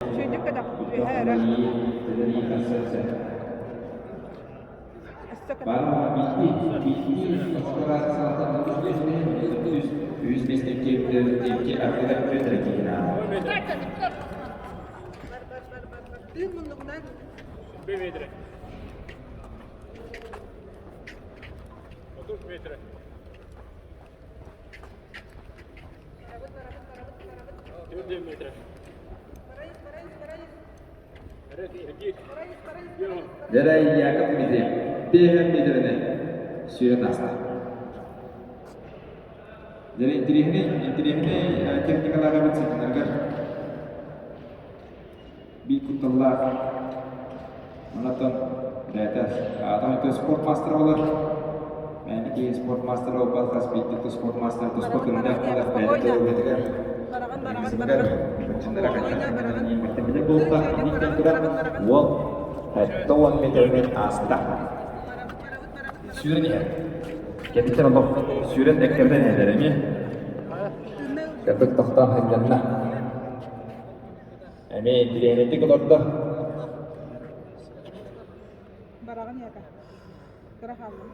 Сүүрдүк көтөх, үөһэ өрө. Өссө көтөх. Бар, бар, бар, бар, бар. Тыын муннугунан. Барабыт, барабыт, барабыт, барабыт. Барайыс, барайыс, барайыс. Барайыс, барайыс, барайыс. Дьэрэ Яков Дмитриев биэһэн метрини сүүрэн ааста. Дьэрэ интириэһинэй, интириэһинэй техникалаах эбит сылдьанаргар биир кутталлаах онтон бэйэтэ аата спорт мастера болар. Мээнэ киһи спорт мастера буолбат хас биирдии спорт мастера туспа Бараҕын, көрүнэр бараҕын, буолар спокойно. бэйэтэ үлэтигэр Бараҕын, бараҕын, бараҕын. быччыннара Спокойно, бараҕын. билэр буолта Сүүрдүк инниттэн бараҕын, туран бараҕын, бараҕын. уол 70 метринэн ааста. Барабыт, барабыт, барабыт, барабыт. Сүүрэн иһэр. Кэнниттэн олох сүүрэн эккирдэн иһэллэр эмиэ. Тыынна Кырдык тохтоон сынньанна. Эмиэ интириэһинэйдик олордо. Бараҕын яка. Кыра хаалла.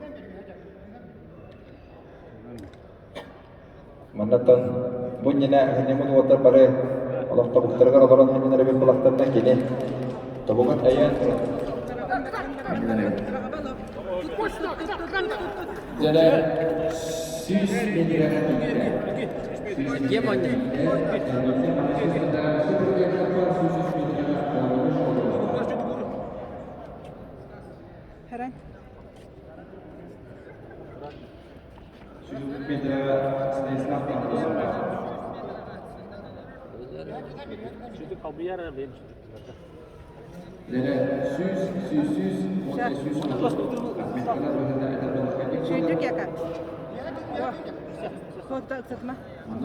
Маннаттан бу иннинэ сынньаммыт уолаттар бары олох тобуктарыгар олорон сынньанар эбит буоллахтарына кини тобугун өйөөн туран сынньанар эбит. Дьэ 100 метрэҕэ тиийдэ. 100 Харан. Сүүрдүк яка. Хотта ыксатма.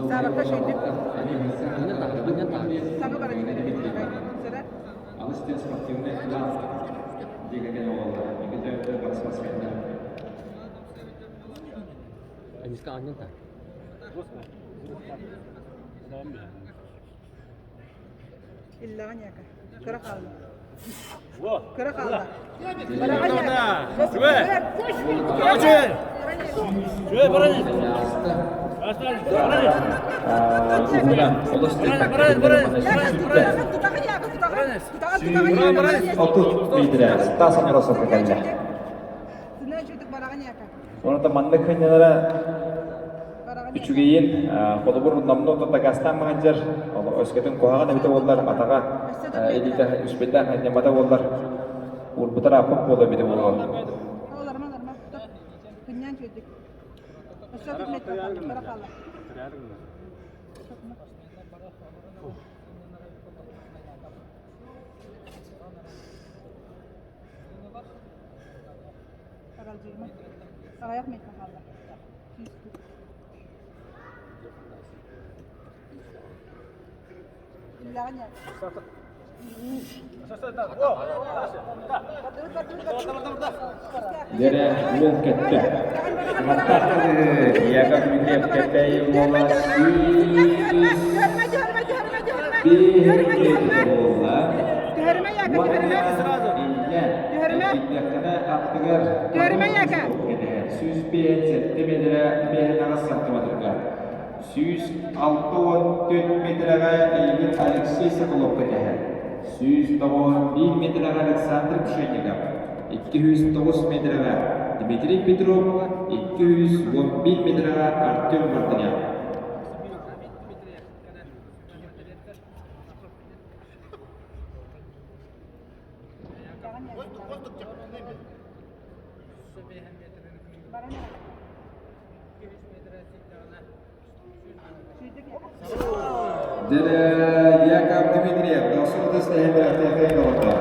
Саабакка сүүрдүк. Саҥа баран Сыра. Алыс диэн спортивный клуб диэки оҕолор. Икки барыс спортсменнар. Иллэҕин яка. Кыра хаалла. Кыра хаалла. Бараҕан яка. Отут метрэ Стас Андросов кэллэ. Онон маннык хынньалара үчүгэйин холобур номнуо дакаастаан маһанчар өскөтүн куһаҕан эбитэ буоллар атаҕа илиитэ үспэтээх ханньаммата буоллар уурбутар ааппыт буола эбитэ буолуо. Аҕыйах метр хаалла. Дьэрэ уол кэттэ. Яков Дмитриев кэппэйи уола 101 буолла. 105 метрэ 58 сантиметрга 164 метрэҕэ эйигин Алексей Соколов кэтэһэр 191 метрэҕэ Александр Пшенников 209 метрэҕэ Дмитрий Петров 211 метрэҕэ Артем Мартынян. Дьэ, Яков Дмитриев, Дохсун тыс эһэлээх тиэхэй доҕордор.